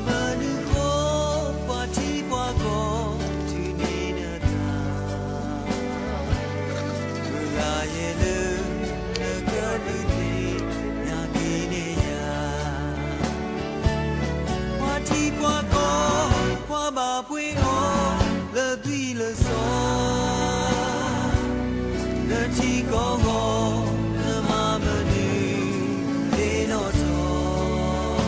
မနုၤဃိ ပှၤထံပှၤကီၢ် ထုးန့ၢ်နသး, မုၢ်လၢ်ယဲလၢနကဒုးသ့ၣ်ညါက့ၤန့ၢ်ယၤ, ပှၤထံပှၤကီၢ် ပှၤဘၣ်ပှ့ၤအီၤ လၢသွံၣ်လၢစီ နထံကီၢ်ဂီၢ် နမၤမနုၤသ့ၣ်နီၣ်ထီၣ်,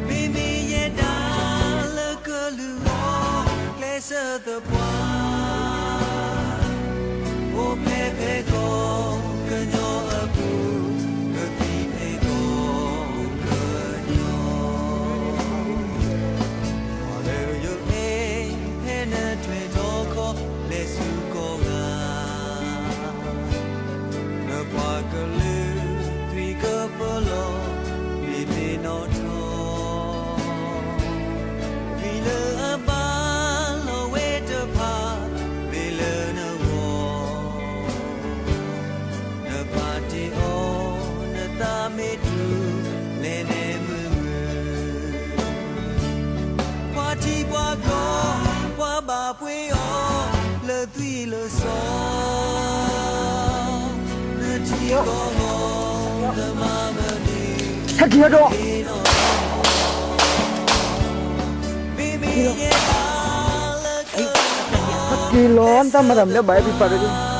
မ့မ့ၢ်ယဲဒၣ်လၢကလုၢ်ဂီၢ် ကျဲးစၢးသပှၢ် အိၣ်ဖျဲၣ်ဖဲကီၢ်ကညီအပူၤ ကသံၣ်ဖဲကီၢ်ကညီ, ပှၤလၢယအဲၣ် ဖဲနထွဲထီၣ်ခီၣ်လဲၤဆူကီၢ်ဂၤ, နပှၤကလုာ်သွံၣ်ကပၢလီၤ မ့ၢ်သ့ၣ်နီၣ်ထီၣ်, သွံၣ်လၢအဘၣ်လီၤဝဲတဖၣ် မ့ၢ်လၢနဂီၢ် နပာ်တ့ၢ်အီၤ နသးမ့ၢ်တူၢ် လဲၤနဲမုာ်မုာ်, ပှၤထံပှၤကီၢ် ပှၤဘၣ်ပှ့ၤအီၤ လၢသွံၣ်လၢစီ နထံကီၢ်ဂီၢ် နမၤမနုၤ ဟဲက့ၤဟဲဒီး မ့မ့ၢ်ယဲဒၣ်လၢက ဟဲက့ၤလီၤ နတၢ်မၤတၢ်မနုၤဘၣ် ဟဲပံၤပာ်ဒီး